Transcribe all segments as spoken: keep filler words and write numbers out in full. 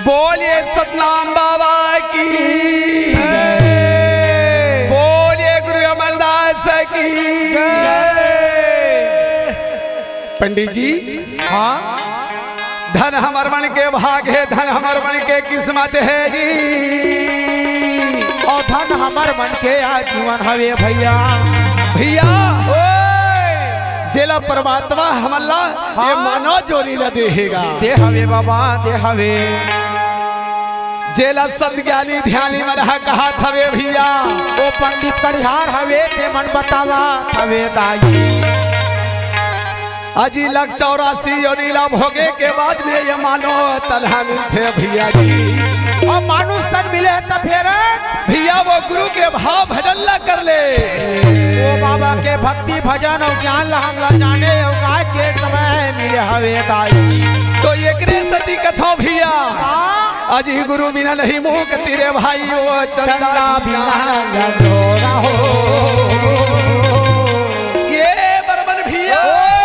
बोलिए सतनाम बाबा की। जय। बोलिए गुरु अमरदास की। जय। पंडित जी, हाँ? धन हमर मन के भाग हे, धन हमर मन के किस्मत हे जी। अउ धन हमर मन के आजीवन हवे भइया। भइया, ओए! जेला परमात्मा हमन ला ये हाँ। मानव जोनी ला दे हे गा। दे हवे बाबा, दे हवे। जेला संत ज्ञानी ध्यानी मन ह कहत हवे भइया। ओ पंडित कड़िहार हवे, ते मन बतावत हवे दाई। अजी लख चौरासी योनि ला भोगे के बाद में ये मानव तन ह मिलथे भइया जी। अउ मानुष तन मिले हे त फेर? भइया वो गुरु के भाव भजन ला कर ले। ओ बाबा के भक्ति भजन अउ ज्ञान ला हमला जाने अउ गाय के समय मिले हवे दाई। तो एकरे सेती कथौं भइया। हाँ। अजी गुरु बिना नहीं मुक्ति रे भाई, ओ चंदा चंदा बिना बिना अधूरा हो। ये बरमन भइया। ओए।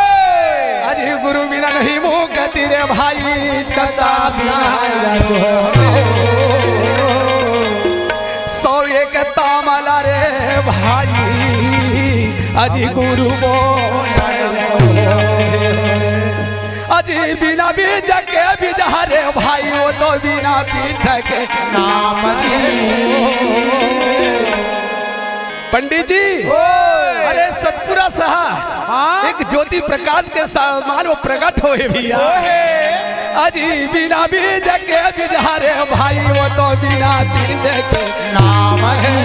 अजी गुरु बिना नहीं मुक्ति रे भाई, चंदा बिना अधूरा हो। सौ एक तामला रे भाई, अजी गुरु बोल। अजी बिना बीज के बीजहा रे भाई, वो तो बिना पीठ के नाम जी। पंडित जी, ओए। अरे सतपुरा सहा हाँ? एक ज्योति प्रकाश के समान वो प्रकट होए भइया। ओहे। अजी बिना बीज के बीजहा रे भाई, वो तो बिना पीठ के नाम जी।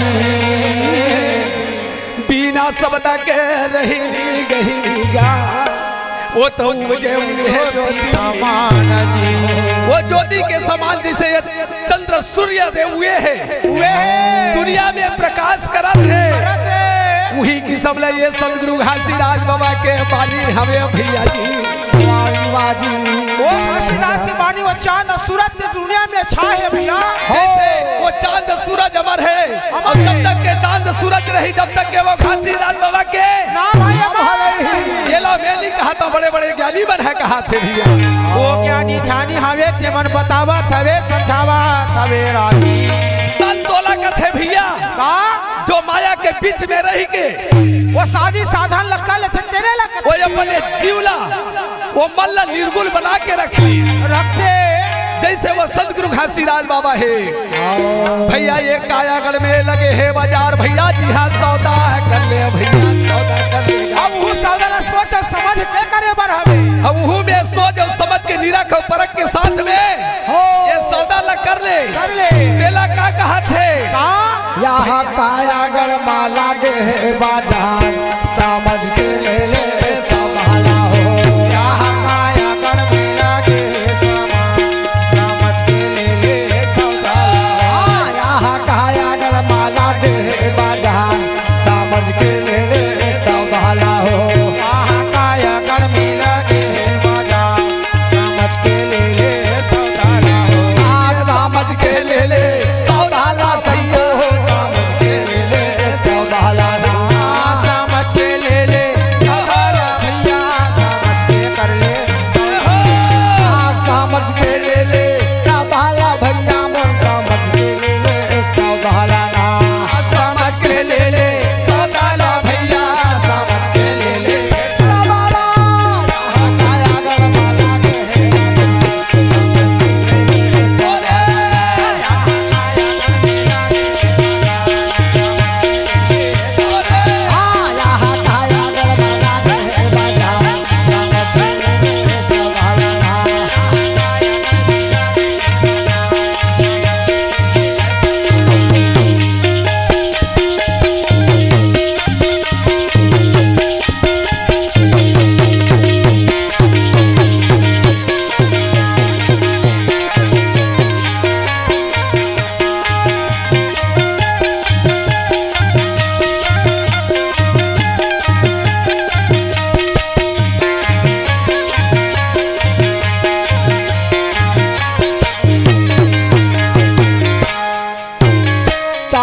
बिना शब्द के रहि नइ गा, वो तो मुझे उहे ज्योति समान जी। वो ज्योति के समान जइसे ये चंद्र सूर्य दे उहे हे। उहे हे। दुनिया में प्रकाश करत हे। करत हे। उही किसम ले ये सतगुरु घासीदास बाबा के बानी हवे भइया जी। वाह, वाह जी। ओ घासीदास के बानी वो चांद अउ सूरज दुनिया में छाए हे भइया। जइसे वो चांद सूरज अमर हे, अउ जब तक के चांद सूरज रही, जब तक के वो घासीदास बाबा के नाम हे अमर। ये ला मैं नइ कहत हँव, बड़े-बड़े ज्ञानी मन ह कहत हे भइया। वो ज्ञानी ध्यानी हवे, ते मन बतावत हवे, समझावत हवे राही। संत ओला कथे भइया। का? जो माया के बीच में रहि के वो साधि साधन ला कर लेथे, तेने ला कथे। वो अपने जीव ला वो मन ला निर्गुण बना के रखही। रखथे। जइसे वो सतगुरु घासीदास बाबा हे। भइया ये कायागढ़ में लगे हे बाजार, भइया जी हाँ सौदा कर ले, भइया सौदा कर ले। अब उहू सौदा ला सोच अउ समझ के करे बर हवे। अब उहू में सोच अउ समझ के निरख अउ परख के साथ में हो। ये सौदा ला कर ले। कर ले। तेला का कहत हे? का? यहाँ कायागढ़ मा लागे हे बाजार, समझ के ले ले सौदा ला हो। यहाँ कायागढ़ मा लागे हे सामान, समझ के ले ले सौदा ला हो। हाँ, यहाँ कायागढ़ मा लागे हे बाजार, समझ के ले ले सौदा ला हो। यहाँ कायागढ़ मा लागे हे बाजार, समझ के ले ले सौदा ला हो। हाँ, समझ के ले ले सौदा ला भइया हो, समझ के ले ले सौदा ला हो। हाँ, समझ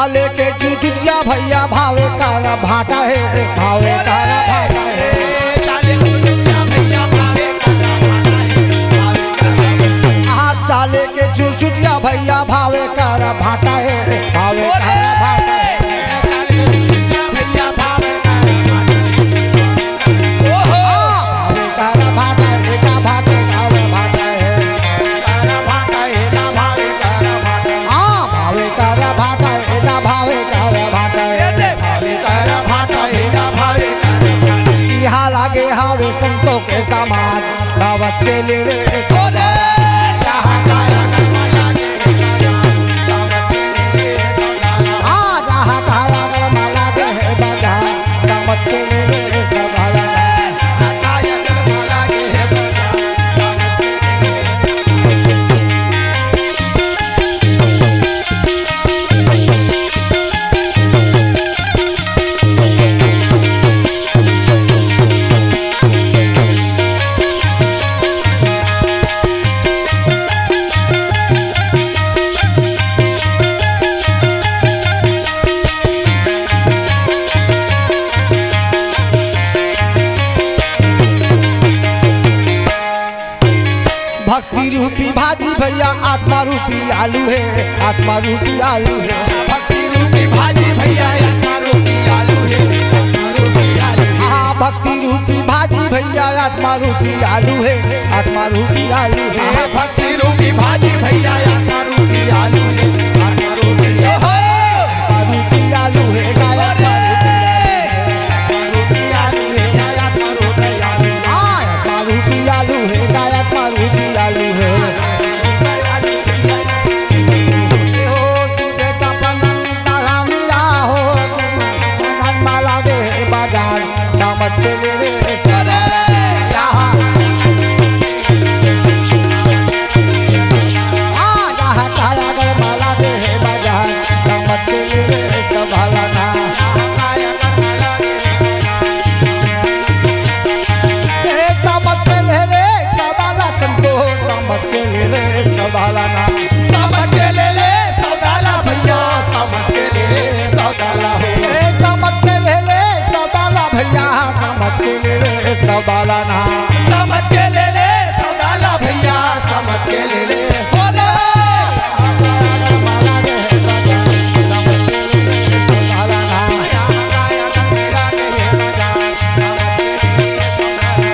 लेके जुजुटिया भैया भावे कर भाटा हे, भावे कर भाटा हे। हाथ चाले के जुजुटिया भैया भावे कर भाटा हे, भावे कर भाटा हे। ओहो। भावे कर भाटा हे, का भाटा, भावे भाटा हे। हाँ, भावे कर भाटा हे, ना भावे कर भाटा हे। ए दे। भावे कर भाटा हे, ना भावे कर भाटा हे। जिहा लागे हावे संतों के समाज, दावत के लिए रे। ओरे। जहाँ काया कर्म लागे हे बाजार, दावत के लिए रे। हाँ, जहाँ काया कर्म लागे हे बाजार, दावत के लिए रे। भक्ति रूपी भाजी भैया, आत्मा रूपी आलू हे, आत्मा रूपी आलू हे। भक्ति रूपी भाजी भैया, आत्मा रूपी आलू हे, आत्मा रूपी आलू हे। हाँ, भक्ति रूपी भाजी भैया, आत्मा रूपी आलू हे, आत्मा रूपी आलू हे। हाँ, भक्ति रूपी भाजी भैया, आत्मा रूपी आलू हे, आत्मा रूपी आलू हे। ओहो! आत्मा रूपी आलू हे, गायक अरे! हाँ, मारुति आलू हे, गायक मारुति आलू हे। हो, तू बेटा बनन कहानिया हो, तू बनन माला दे बाजार, समझ के ले रे। अरे! यहाँ। हाँ, यहाँ काया गढ़ माला दे बाजार, समझ के ले रे, संभाला ना। ए, समझ के ले रे, सवाला संतोष, समझ के ले रे, सवाला ना। समझ के ले ले, सवाला भैया, समझ के ले ले, सवाला हो। ए, समझ के ले ले, सवाला भैया, समझ के ले ले, सवाला ना। समझ के ले ले, सवाला भैया, समझ के ले ले। बोलो।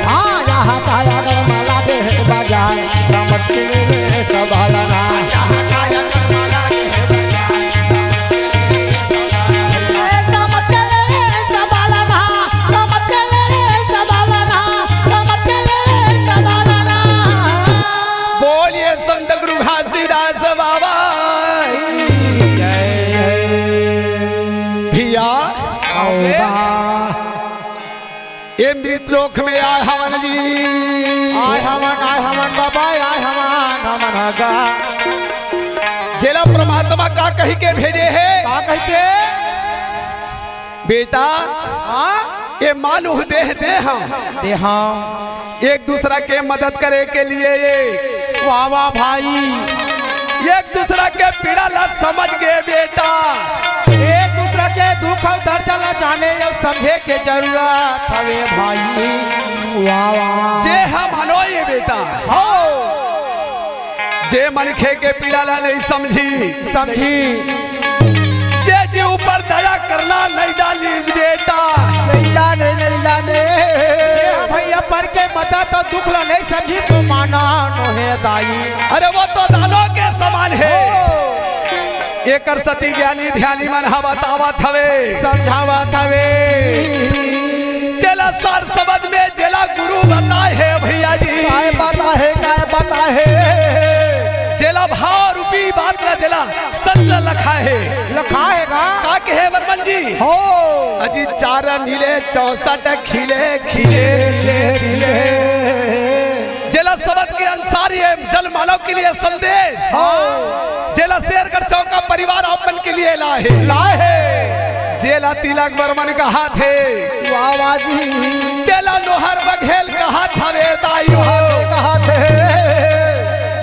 हाँ, यहाँ काया गढ़ माला दे बाजार, समझ के ले ले सवाला ना। ए, समझ के ले ले सवाला ना, समझ के ले ले सवाला ना, समझ के ले ले सवाला ना। बोलिए संत गुरु घासीदास बाबा की जय। भैया, आओ बा। ए मृत लोक में आय हवन जी। आय हवन, आय हवन बाबा, आय हवन, हमन ह गा। जेला परमात्मा का कहि के भेजे हे? का कहि के? बेटा, हाँ? ए मानुष देह दे हम। दे हम। एक दूसरा के मदद करे के लिए ये। वाह, वाह भाई। एक दूसरा के पीड़ा ला समझ के बेटा। एक दूसरा के दुख अउ दर्द ला जाने अउ समझे के जरूरत हवे भाई। वाह, वाह। जे हम हनो ये बेटा। हो। जे मनखे के पीड़ा ला नहीं समझी। समझी। जे जी ऊपर दया करना नहीं डाली बेटा। नहीं जाने, नहीं जाने। जे हम भैया पर के मदद अउ दुख ला नहीं समझी, सो माना नोहे दाई। अरे वो तो दानों के समान हे। हो। एकर सती ज्ञानी ध्यानी मन ह बतावत हवे। समझावत हवे। जेला सार शब्द में जेला गुरु बताए हे भैया जी। काय बताए हे, काय बताए हे? जेला भाव रूपी बात ला जेला संत लखाए हे। लखाए हे का? का कहे बर्मन जी? हो। अजी चार मिले चौसठ खिले खिले। खिले, खिले। जेला शब्द के अनुसार ये जल मानव के लिए संदेश। हाँ। जेला शेरगढ़ चौका परिवार आप मन के लिए लाए हे। लाए हे। जेला तिलक बर्मन कहाथे। वाह, वाह जी। जेला नोहर बघेल कहाथे रे दाई हो। कहाथे।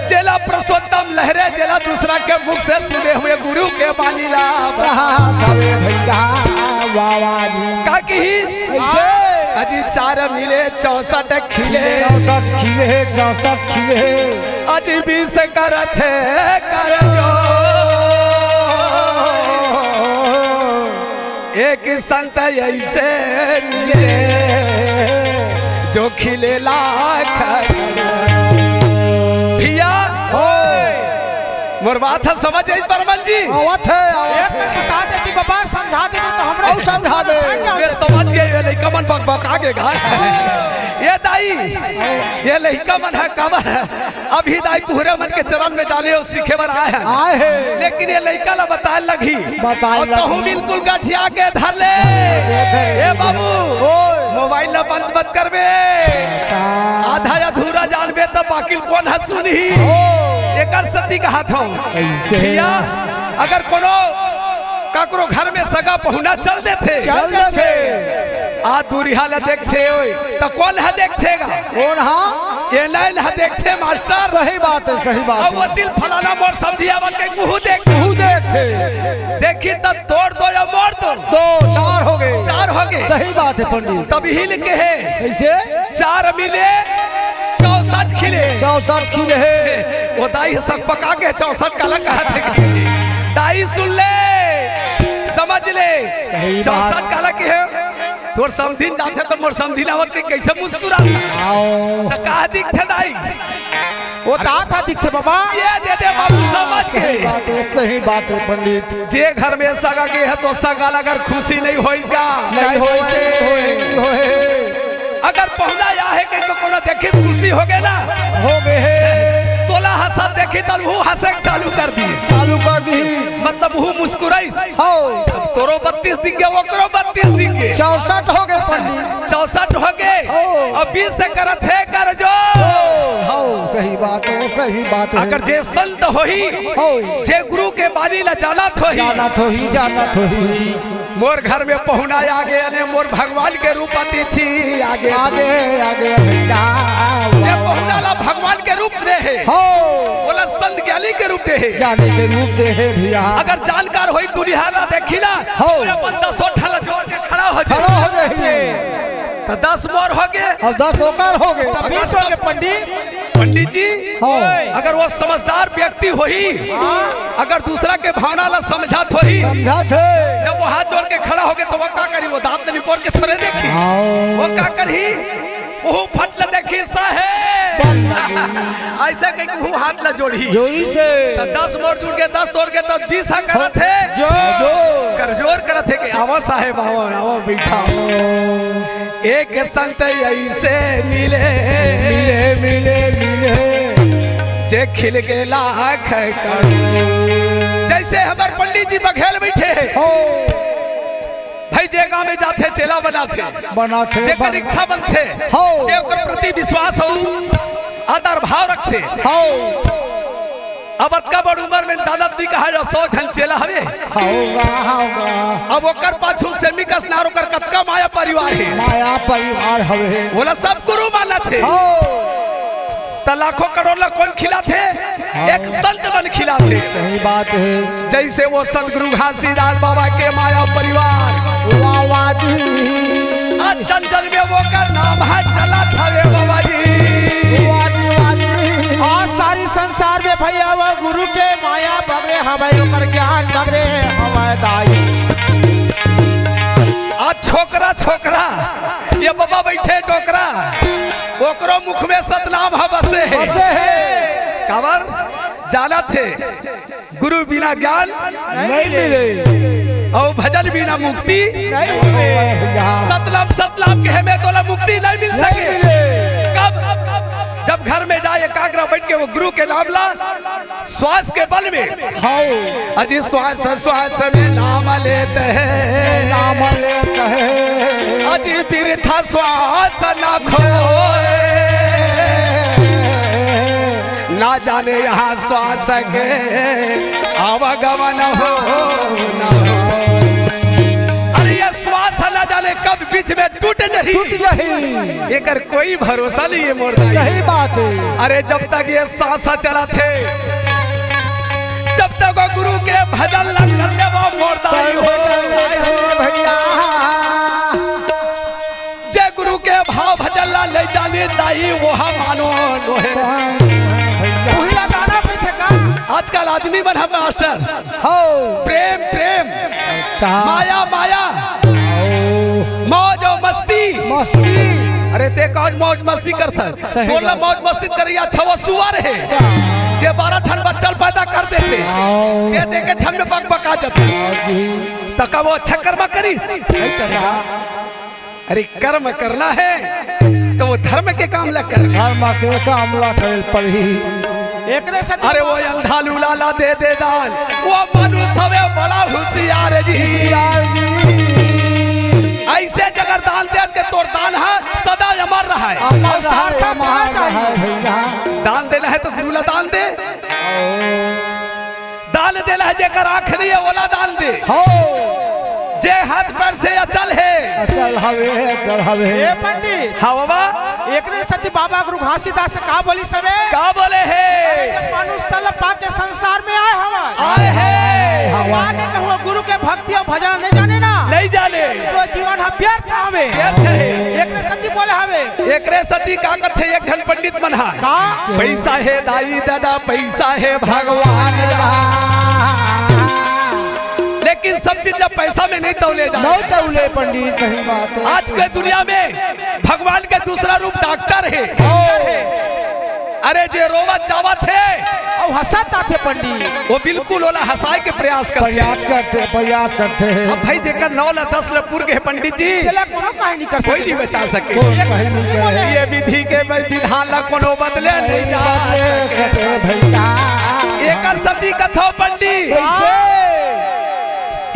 चेला पुरुषोत्तम लहरे, जेला दूसरा के मुख से सुने हुए गुरु के बानी ला। रहा था वे भैया, वाह वाह जी। का किहिस? कैसे? अजी चार मिले चौसठ खिले। चौसठ खिले, चौसठ खिले। अजी बीस करत हे कर जो। एक संत ऐसे मिले जो खिले लाख। भैया, मोर बात ह समझ आई परमल जी? आवत हे, आवत एक बार बता देती बाबा, समझा देती तो हमरा अउ समझा दे। ये समझ गए, ये लइका मन बकबका के गा। ये दाई, ये लइका मन ह काबर अभी दाई तुहरे मन के चरण में जाने अउ सीखे बर आए हे। आए हे। लेकिन ये लइका ला बताए लगही। बताए अउ तहूँ लगही। बिल्कुल गठिया के धर ले। ए बाबू, मोबाइल ला बंद मत करबे। आधा अधूरा जानबे त बाकी कोन ह सुनही। एकर सेती कहत हँव। कैसे? भैया, अगर कोनो काकरो घर में सगा पहुना चल देथे, चल देथे। आ दूरिहा ला देखथे ओए, त कोन ह देखथे गा? कोन हा? ये नैन ह देखथे मास्टर। सही बात हे, सही बात अब वो हे। दिल फलाना मोर समधी आवत के मुँह देख। तू देखे। देखी त तोर दो या मोर दो। दो, चार होगे। चार होगे। सही बात हे पंडित। तब ही लिखे हे, कैसे? चार मिले चौसठ खिले। चौसठ खिले हे। वो दाई ह सकपका के चौसठ काला कहत हे। दाई सुन ले, समझ ले। सही बात। चौसठ काला के हे। तोर समधिन जाथे त मोर समधिन आवत के कैसे मुस्कुराथे? आओ। त का दिखथे दाई? वो तात ह दिखथे बाबा। ये दे दे बाबू समझ के। सही बात हे, सही बात हे पंडित। जे घर में सगा गे हे त सगा ला अगर खुशी नहीं होई का? नहीं होए, नहीं होए। अगर पहुना आए हे कहिके कोनो देखी खुशी होगे ना, होगे हे। तोला हंसत देखी त वो हंसे चालू कर दी। चालू कर दी। मतलब वो मुस्कुराई। हो। अब तोरो बत्तीस दिख गे, ओकरो बत्तीस दिख गे। चौसठ होगे पंडित। चौसठ होगे। हो। अब बीस से करत हे कर जो। हो, सही बात हे, सही बात हे। अगर जे संत होही, हो। जे गुरु के बानी ला जानत होही, जानत होही, जानत होही। मोर घर में पहुना आगे, अने मोर भगवान के रूप अतिथि आगे। आगे, आगे, जा। जे पहुना ला भगवान के रूप दे हे, हो। ओला संत ज्ञानी के रूप दे हे। ज्ञानी के रूप दे हे भैया। अगर जानकार होई दुनिया ला देखी ना, हो। तो अपन दसों ठन ला जोड़ के खड़ा हो जाए। खड़ा हो जाए। तो दस मोर होगे। अब दस ओकर होगे। तब बीस होगे पंडित। पंडित जी, हाँ। अगर वो समझदार व्यक्ति होही, अगर दूसरा के भावना ला समझत होही, समझत हे। जब वो हाथ जोड़ के खड़ा होगे तो वो का करी? वो दांत निपोर के थोड़े देखी। हाँ। वो का करही? वो फट ले देखी साहेब। ऐसा कहिके वो हाथ ला जोड़ही। जोरी से। त दस मोर जुड़ के दस तोर के त बीस हा करत हे। जो। कर जोर करत हे कि आवा साहेब, आवा, आवा, बैठा। एक संत ऐसे मिले, मिले, मिले, मिले। जे खिल के लाख करोड़। जैसे हमर पंडित जी बघेल बैठे हे। हो। भाई जे गांव में जाथे चेला बनाथे। बनाथे, जेकर बन- इच्छा बनथे। हो। जे ओकर प्रति विश्वास अउ आदर भाव रखथे। हो। अब अतका बड़ उमर में जानत नहीं कहा जो सौ झन चेला हवे। होगा, होगा। अब ओकर पाछू सेमी कस नार ओकर कतका माया परिवार हे। माया परिवार हवे। ओला सब गुरु मानत हे। हो। त लाखों करोड़ ला कोन खिलाथे? एक संत मन खिलाथे। सही बात हे। जैसे वो संत गुरु घासीदास बाबा के माया परिवार। वाह, वाह जी। आज जन जन में वो का नाम है चलत हवे बाबा जी। वाह जी, वाह जी। आज सारी संसार में भैया वो गुरु के माया बगरे हवे, ओकर ज्ञान बगरे हवे दाई। आज छोकरा छोकरा, ये बाबा बैठे डोकरा, ओकरो मुख में सतनाम ह बसे हे। बसे हे। काबर? जानत हे गुरु बिना ज्ञान नहीं मिले। अउ भजन बिना मुक्ति। नहीं मिले। यहाँ सतनाम सतनाम कहे में तोला मुक्ति नहीं मिल सके। नहीं मिले। कब? जब घर में जाए एकाग्र बैठ के वो गुरु के नाम ला, श्वास के बल में। हाउ। अजी श्वास श्वास में नाम लेते हैं। नाम लेते हैं। अजी बिरथा श्वास न खोए। ना जाने यहाँ श्वास के आवागमन हो ना हो। अरे ये श्वास ना जाने कब बीच में टूट जही। टूट जही। एकर कोई भरोसा नहीं है मोर दाई। सही बात है। अरे जब तक ये सांस चलत हे, जब तक वो गुरु के भजन ला कर लेबो मोर दाई हो। भैया। जे गुरु के भाव भजन ला ले जानी दाई, वो हम मानो नोहे। उही ला गाना कहिथे का? आजकल आदमी मन ह मास्टर। हो। प्रेम, प्रेम। अच्छा। माया, माया। मौज और मस्ती। मस्ती। अरे ते कौन मौज मस्ती करथस? सही बोल ना, बात। मौज मस्ती करिया छवा सुअर हे। जे बारह ठन बच्चा ल पैदा कर देथे। आओ। ते देखे ठन में बक बका जाथे। आओ जी। त का वो अच्छा कर्म करिस? नहीं करना। अरे कर्म करना है तो वो धर्म के काम ला कर। धर्म के काम ला करे पड़ही। एकरे से अरे वो अंधा लूला ला दे दे दान, वो मानुष हवे बड़ा होशियार जी। होशियार जी। ऐसे जगर दान दे के तोर दान ह सदा अमर रहे। अमर रहे, सार्थक अमर होना चाहिए। रहे भैया। दान देना है तो गुरु ला दान दे। दान देना है जेकर आँख नहीं है, ओला दान दे। हो। जे हाथ पैर से अचल है। अचल हवे, अचल हवे। ए पंडित। हाँ बाबा। एकरे सेती बाबा गुरु घासीदास का बोलिस हवे? का बोले हे? अरे, जब मानुष तन ल पाके संसार में आए हवा। आए हे। हवा। आके कहूँ गुरु के भक्ति और भजन नहीं जाने ना। नहीं जाने। तो जीवन ह व्यर्थ हवे। व्यर्थ हे। एकरे सेती बोले हवे। एकरे सेती का करथे एक झन पंडित मन ह? का? पैसा हे दाई ददा, पैसा हे भगवान रा। लेकिन सब चीज जब पैसा में नहीं तौले जाए। नहीं तौले पंडित, सही बात है। आज के दुनिया में भगवान के दूसरा रूप डॉक्टर हे। अरे जे रोवत जावत हे। अउ हंसत आथे पंडित। वो बिल्कुल ओला हंसाए के प्रयास करथे। प्रयास करथे, प्रयास करथे। अब भाई जेकर नौ ला दस ला पुर गे पंडित जी। तेला कोनो काहे नहीं कर कोई सके। नहीं बचा सके। कोई काहे नहीं करे। ये विधि के विधान ला कोनो बदले नहीं जा बदले सके। सके भैया। एकर सेती कथो पंडित। कैसे?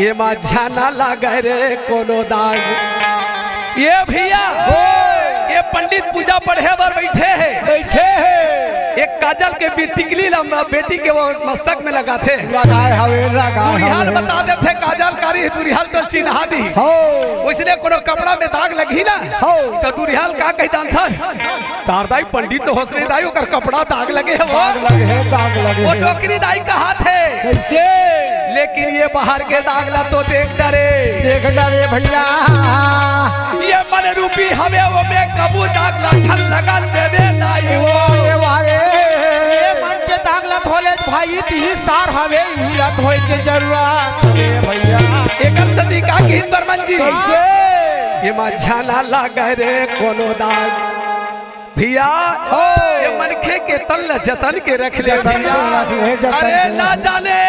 ये मा झाना लागे रे कोनो दाग। ये भैया, हो। ये पंडित पूजा पढ़े बर बैठे हे। बैठे हे। एक काजल के बी-, टिकली ला बेटी के वो मस्तक में लगाथे। लगाए हवे, लगाए दुरिहा ल हवे। बता देथे काजल कारी, दुरिहा ल तो चिन्हा दी। हो। ओइसने कोनो कपड़ा में दाग लगही ना, हो। तो दुरिहा ल का कहि दानथा? तार दाई पंडित तो होसने दाई, ओकर कपड़ा दाग लगे हे वो। दाग लगे हे, दाग लगे वो हे। डोकरी दाई कहाथे। कैसे? लेकिन ये बाहर के दाग ला तो देख डरे। देख डरे भैया। ये मन रूपी हवे, वो में कबू दाग ला छल लगन देवे दाई वो। वारे, वारे। ये मन के दाग ला धोले भाई, तिही सार हवे, इही ला धोए के जरूरत हवे भैया। एकर सेती का किहिन बर्मन जी? कैसे? ये मा झाना लागे रे कोनो दाग। भैया, हो। ये मनखे के तन ल जतन के रख ले जतन के भैया। रख ले, जतन अरे के ना रख ले। जाने,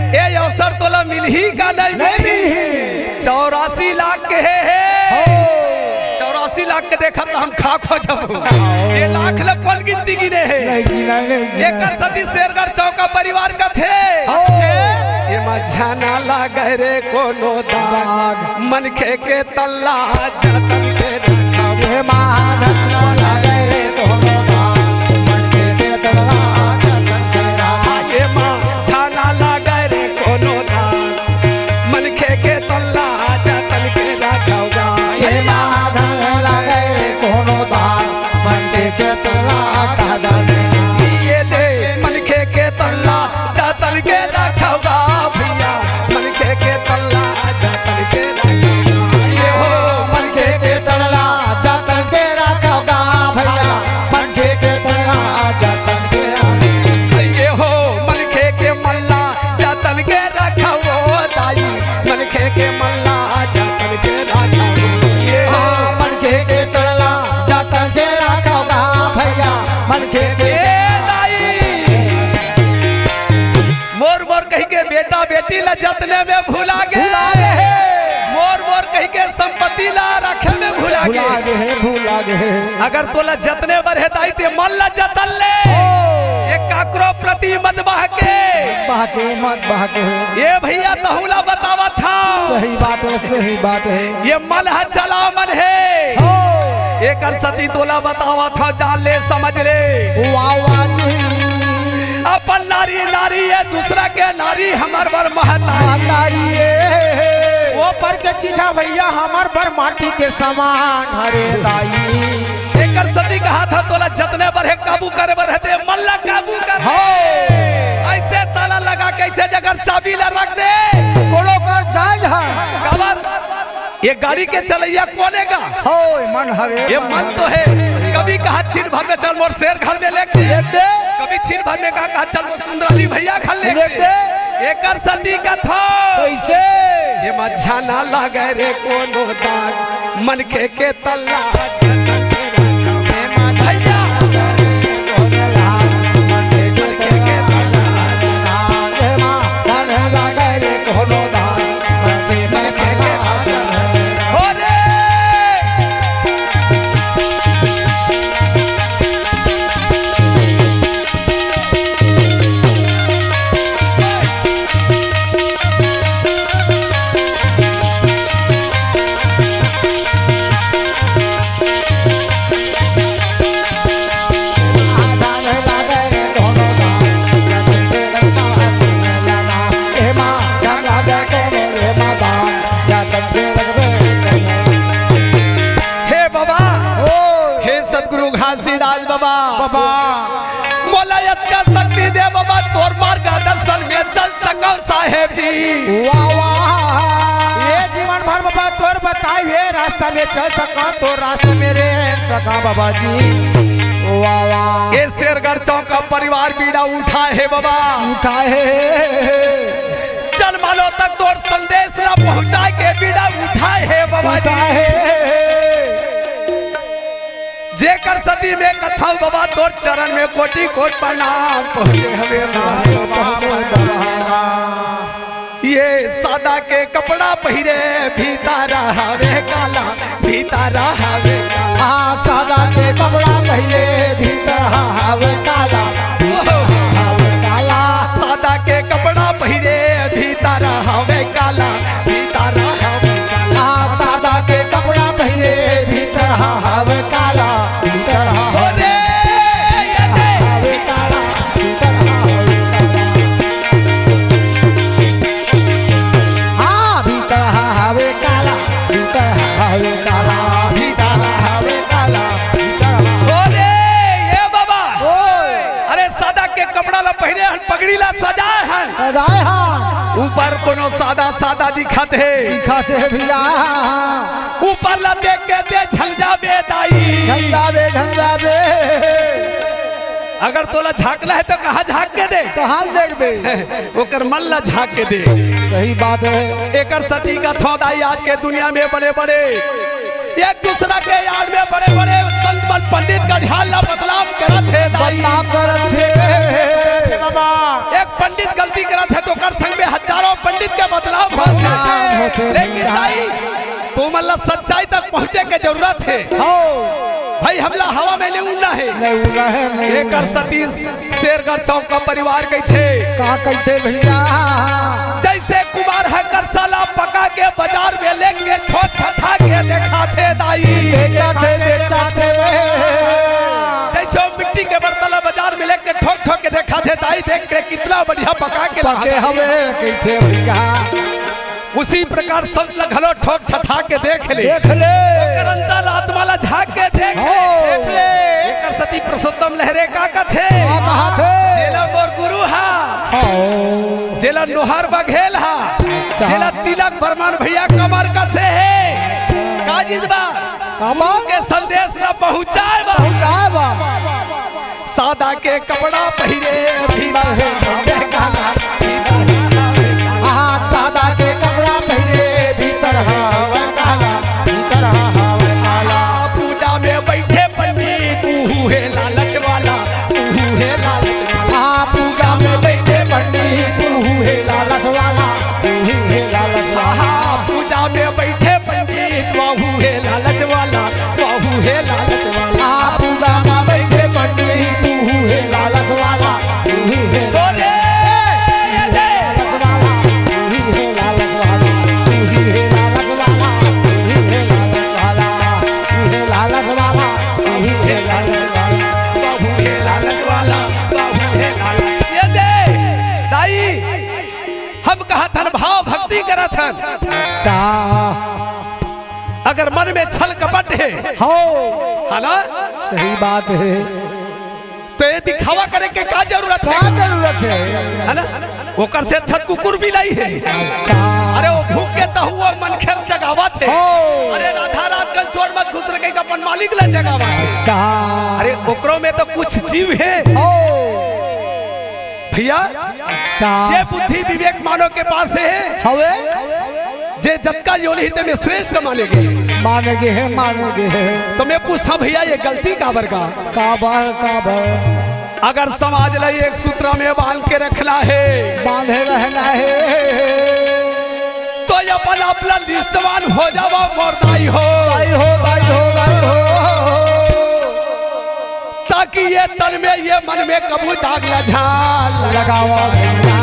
ये अवसर तोला मिलही का नहीं नहीं मिलही? मिलही। चौरासी लाख के हे, हे। हो। चौरासी लाख के देखत हम खाक हो जाबो। ये लाख ल कोन गिनती गिने हे? नहीं गिना, नहीं गिना। एकर सेती शेरगढ़ चौका परिवार कथे। हो। ये मा झाना लागे रे कोनो दाग। दाग। मनखे के तन ला जतन के रखव। ये मा झाना लागे रे कोनो दाग, मनखे के तन ला जतन के रखव। ये मा झाना लागे रे कोनो दाग, मनखे के तन ला जतन के रखव। ये मा झाना लागे रे कोनो दाग, मनखे के तन ला जतन के। ये दे मनखे के तन ला जतन के रखव गा भैया, मनखे के तन ला जतन के रखव गा। ये हो मनखे के तन ला जतन के रखव गा भैया, मनखे के तन ला जतन के रखव। ये हो मनखे के मन ला जतन के रखव ओ दाई, मनखे के मन ला जतन के रखव। ये हो मनखे के तन ला जतन के रखव गा भैया, मनखे के ए दाई। मोर मोर कहि के बेटा बेटी ला जतने में भुला गे। भुला गे। मोर मोर कहि के संपत्ति ला रखे में भुला गे। भुला गे हे, भुला गे हे। अगर तोला जतने बर हे दाई ते मन ला जतन ले। हो। ये काकरो प्रति मत बहके। बहके, मत बहके। ये भैया तहूँ ला बतावत हँव। सही बात हे, सही बात हे। ये मन ह चला मन हे। हो। एकर सेती तोला बतावत हँव, जान ले, समझ ले। वाह, वाह जी। अपन नारी नारी ए, दूसरा के नारी हमर बर महतारी। महतारी ए। ओ ऊपर के चीज ह भैया, हमर बर माटी के समान हरे दाई। एकर सती कहा था, तोला जतने बर हे काबू करे बर हे, ते मन ला काबू कर। ऐसे ताला लगा के ऐसे जगह चाबी ला रख दे। कोनो कर जाय ह। काबर? ये गाड़ी के चलैया कोने का? हो, मन हवे, ये मन तो हे। कभी कहा छिन भर में चल मोर शेर घर में लेके। लेके। कभी छिन भर में कहा, कहा चल मोर सुंदराली भैया घर लेके। लेके। एकर सती कथा। कैसे? ये मच्छा ना लागे रे कोनो दाग, मनखे के तल्ला। भैया। हो रे। हे बाबा, ओ। हे सतगुरु घासीदास बाबा, बाबा। मोला अतका शक्ति दे बाबा, तोर मार्गदर्शन में चल सकव साहेब जी। वाह, वाह। ये जीवन भर बाबा तोर बताए हुए रास्ता में चल सका, तोर रास्ता में रह सका बाबा जी। वाह, वाह। ये शेरगढ़ चौक का परिवार बीड़ा उठा हे बाबा। उठा हे। चल मालो तक तोर संदेश ला पहुंचाए के बीड़ा उठाए हे बाबा जी। उठाए हे। जेकर सती में कथव बाबा तोर चरण में कोटि कोटि प्रणाम पहुंचे हवे बाबा। ये सादा के कपड़ा पहिरे भीतर हवे काला, भीतर हवे काला। हाँ, सादा के कपड़ा पहिरे भीतर हवे काला, भीतर हवे काला। सादा के कपड़ा पहिरे भीतर हवे काला, भीतर हवे काला। हाँ, सादा के कपड़ा पहिरे भीतर हवे काला, भीतर हवे काला, भीतर हवे काला। हाँ, भीतर हवे काला, भीतर हवे काला, भीतर हवे काला, भीतर हवे। अरे, ये बाबा। ओए। अरे, सादा के कपड़ा ला पहिरे हन, पगड़ी ला सजाए हन। सजाए हन। ऊपर कोनो सादा, सादा दिखत हे। दिखत हे भैया। ऊपर ला देख के दे झंझा बे दाई। झंझा बे, झंझा बे। अगर तोला झांकना हे तो कहाँ झांक के दे? कहाँ देखबे? ओकर मन ला झांक के दे। सही बात हे। एकर सती कथव दाई आज के दुनिया में बड़े-बड़े एक दूसरा के याद में बड़े-बड़े संत मन पंडित का ध्यान ला बदनाम करत हे दाई। बदनाम करत हे। बाबा। एक पंडित गलती करत हे तो ओकर संग में हजारों पंडित के बदनाम होत हे। बदनाम होत हे। लेकिन दाई, तुमन ला सच्चाई तक पहुँचे के जरूरत हे। हो। भाई, हमला हवा में नहीं उड़ना हे। नहीं उड़ना हे, नहीं उड़ना हे। एकर सती शेरगढ़ चौक का परिवार कहिथे। का कहिथे भैया? जैसे कुमार ह करसा ला पका के बाजार में लेके ठोक ठठा के देखाथे दाई। बेचाथे, बेचाथे। जैसे वो मिट्टी के बर्तन ला बाजार में लेके ठोक ठोक के देखाथे दाई, देख के कितना बढ़िया पका के पके हवे, कहिथे भैया। उसी प्रकार संत ला घलो ठोक ठठा के देख ले। देख ले। ओकर अंदर आत्मा ला झांक के देख ले। हो। देख ले। एकर सती पुरुषोत्तम लहरे का कथे? का कथे? जेला मोर गुरु हा। हो। जेला नोहर बघेल हा। अच्छा। जेला तिलक बर्मन भैया कमर कसे हे। का चीज बा? कमर? के संदेश ला पहुंचाए बा। पहुंचाए बा। सादा के कपड़ा पहिरे भीतर हवे काला, भीतर हवे काला। हाँ, सादा के कपड़ा पहिरे भीतर हवे काला, भीतर हवे काला। पूजा में बैठे पंडित, उहू हे लालच वाला, उहू हे लालच वाला। हाँ, पूजा में बैठे पंडित, उहू हे लालच वाला, उहू हे लालच वाला। हाँ, पूजा में बैठे पंडित, वहू हे लालच वाला, वहू हे लालच वाला। आ पूजा में बैठे पंडित, तू हे लालच वाला, तू हे बोले। अथन भाव भक्ति करत हन। अच्छा। अगर मन में छल कपट हे, हो। है ना? सही बात हे। तो ये दिखावा करे के का जरूरत हे? का जरूरत हे? है ना? ओकर से अच्छा कुकुर बिलाई हे। अच्छा। अरे वो भूख के तहुआ मन खेर जगावत हे। हो। अरे आधा रात कन चोर मन घुस के अपन मालिक ला जगावत हे। अच्छा। अरे ओकरो में तो कुछ जीव हे। हो। भैया, अच्छा। जे बुद्धि विवेक मानव के पास हे, हवे? जे जतका योनि हे, तेमे श्रेष्ठ माने गे। माने गे हे, माने गे हे। तो मैं पूछथंव भैया, ये गलती काबर का? काबर, काबर? अगर समाज ला एक सूत्र में बांध के रखना हे, बांधे रहना हे। तो अपन आप ला निष्ठावान हो जावा मोर दाई हो। दाई हो, दाई हो, दाई हो। ताकि ये तन में, ये मन में कभू दाग ला झा लगावा भैया।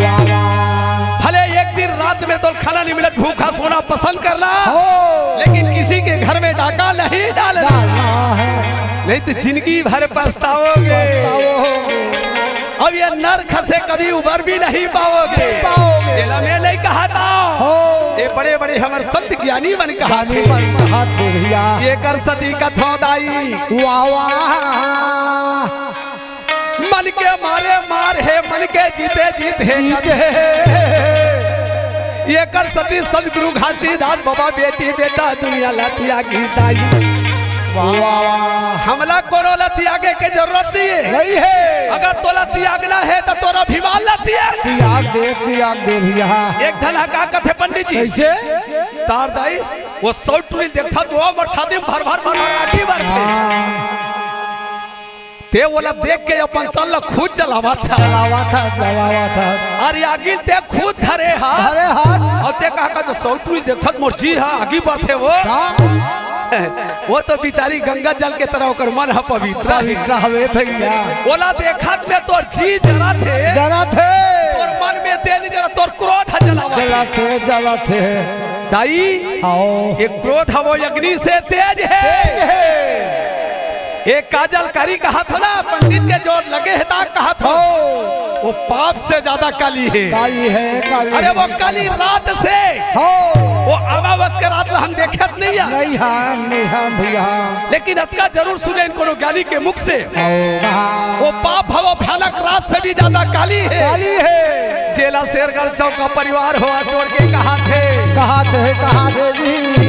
वाह, वाह। भले एक दिन रात में तो खाना नहीं मिले, भूखा सोना पसंद करना, हो। लेकिन किसी के घर में डाका नहीं डालना। डालना है। नहीं तो जिंदगी भर पछताओगे। पछताओगे। अब ये नरक से कभी उबर भी नहीं पाओगे। नहीं पाओगे। एला मैं नहीं कहा था। हो। ये बड़े-बड़े हमर संत ज्ञानी मन कहा ज्ञानी थे। मन कहा थे भैया। एकर सेती कथंव दाई। वाह, वाह। मन के मारे मार हे, मन के जीते जीत हे। जीत हे। एकर सेती सतगुरु घासीदास बाबा बेटी बेटा दुनिया ला त्यागिस दाई। वाह, वाह, वाह। हमला कोनो ला त्यागे के जरूरत नहीं हे। नहीं हे। अगर तोला त्यागना हे तो तोर अभिमान ला त्याग। त्याग दे, त्याग दे भैया। एक झन ह का कथे पंडित जी? कैसे? तार दाई, वो सौ टुरी देखथस तो मोर छाती में भर भर भर भर आगी बरथे। हाँ। ते ओला देख के अपन तन ला खुद जलावत हस। जलावत हस, जलावत हस। अरे आगी ते खुद धरे हस। धरे हस। अउ ते कहा का जो सौ टुरी देखथस मोर जी ह आगी बरथे वो। का? वो तो बिचारी गंगा जल के तरह ओकर मन ह पवित्र हे। पवित्र हवे भैया। ओला देखत में तोर जी जलत हे। जलत हे। तोर मन में ते नहीं जलत, तोर क्रोध ह जलावत हे। जलत हे, जलत हे। दाई, आओ। ये क्रोध ह वो अग्नि से तेज हे। तेज हे। ये काजल कारी कहत हो ना, पंडित के जो लगे हे दाग कहत हो, हो। वो पाप से ज्यादा काली हे। काली हे, काली अरे हे। वो काली रात से, हो। वो अमावस के रात ला हम देखत नहीं हे। नहीं हे, नहीं हे भैया। लेकिन अतका जरूर सुनेन कोनो ज्ञानी के मुख से, हो, हाँ। वो पाप ह वो भयानक रात से भी ज्यादा काली हे। काली हे। जेला शेरगढ़ चौक का परिवार हो हाथ जोड़ के कहाथे। कहाथे, कहाथे जी।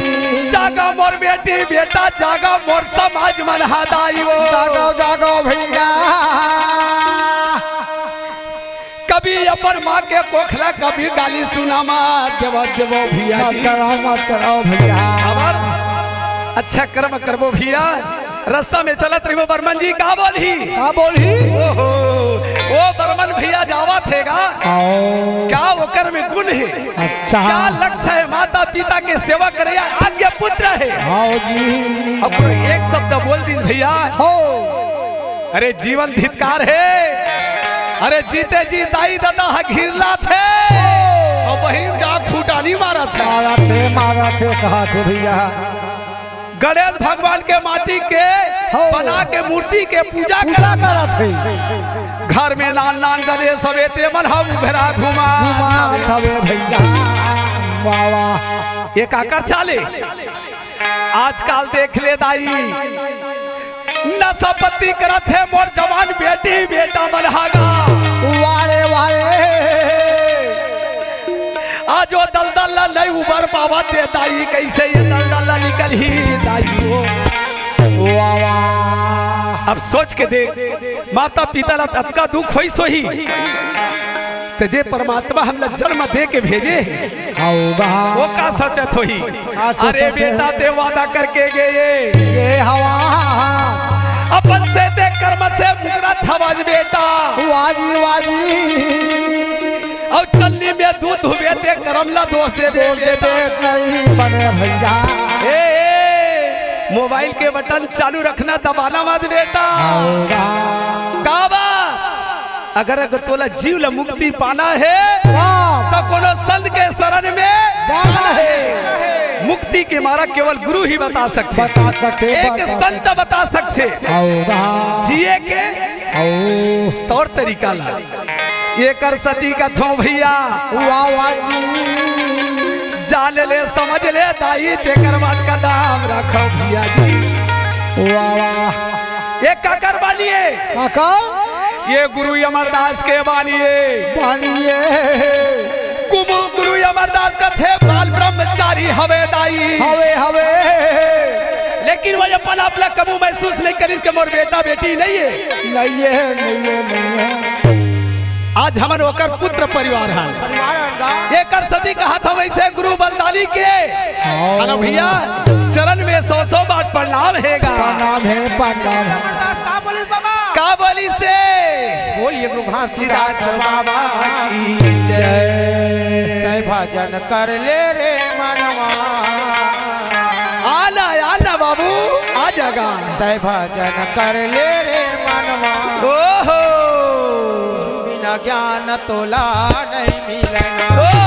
जागा मोर बेटी बेटा, जागा मोर समाज मन ह दाई वो। जागो, जागो भैया। कभी अपन माँ के कोख ला, कभी गाली सुना मत देवो, देवो भैया मत जी। करो, मत करो भैया। अबर अच्छा कर्म करबो भैया। रस्ता में चलत रहिबो, बर्मन जी का बोलही? का बोलही? ओहो, ओ बर्मन भैया जावत हे गा। आओ। का ओकर में गुण हे? अच्छा। का लक्ष्य हे? माता पिता के सेवा करे या आज्ञा पुत्र हे। आओ जी। अब कोई एक शब्द बोल दीस भैया। हो। अरे जीवन धिक्कार हे। अरे जीते जी दाई ददा ह घिरलाथे। अउ बहिरी म जाके फुटानी मारत हे। मारत हे, मारत हे, कहाथे भैया। गणेश भगवान के माटी के हो। बना के मूर्ति के पूजा पूजा करत हे। करत हे। घर में नान नान गणेश हवे ते मन ह उघरा घुमा। घुमात हवे भैया। वाह, वाह। ये काकर चाल ए? आजकल देख ले दाई, नशा पत्ती करत हे मोर जवान बेटी बेटा मन ह गा। वाह रे, वाह रे। आज वो दलदल ला नहीं उबर पावत हे दाई, कैसे ये दलदल ला निकलही दाई हो। वाह, वाह। अब सोच के देख, माता पिता ला अतका दुख होइस होही, त जे परमात्मा हमला जन्म दे के भेजे हे, आओ बा। वो का सोचत होही? का सोचत अरे हे? बेटा, ते वादा करके गे ये। ये हवा। अपन से ते कर्म से मुकरत हवस बेटा। वाजी, वाजी। अउ चलनी में दूध धुबे ते करम ला दोष दे दे दोष दे बेटा। दे, नहीं बने भैया। ए, ए, मोबाइल के बटन चालू रखना, दबाना मत बेटा। आओ बा। का बा? अगर, अगर तोला जीव ला मुक्ति पाना हे, वाह। त कोनो संत के शरण में जाना हे। मुक्ति के मार्ग केवल गुरु ही बता सकथे। बता सकथे, एक बता संत सकथे। बता सकथे। आओ बा। जिए के आओ। तौर तरीका ला। एकर सती कथों भैया, वाह, वाह जी। जान ले, समझ ले दाई, तेकर बाद कदम रखो भैया जी। वाह, वाह। ये काकर बानी हे? काकर? ये गुरु अमरदास के बानी हे। बानी हे। गुरु, गुरु अमरदास कथे बाल ब्रह्मचारी हवे दाई। हवे, हवे। लेकिन वो अपन आप ला कबू महसूस नहीं करिस के मोर बेटा बेटी नहीं हे। नहीं हे, नहीं हे, नहीं हे। आज हमन ओकर पुत्र परिवार हन। परिवार हन गा। एकर सती कहत हवं अइसे गुरु बलदानी के। हाँ। अरे भैया, चरण में सौ सौ बार प्रणाम हे गा। प्रणाम हे, प्रणाम हे। का बोलिस बाबा? का बोलिस हे? बोलिए गुरु घासीदास बाबा की जय। तै भजन कर ले रे मनवा। आना, आना बाबू, आ जागा। तै भजन कर ले रे मनवा। ओहो। गुरु बिना ज्ञान तोला नहीं मिलना। ओ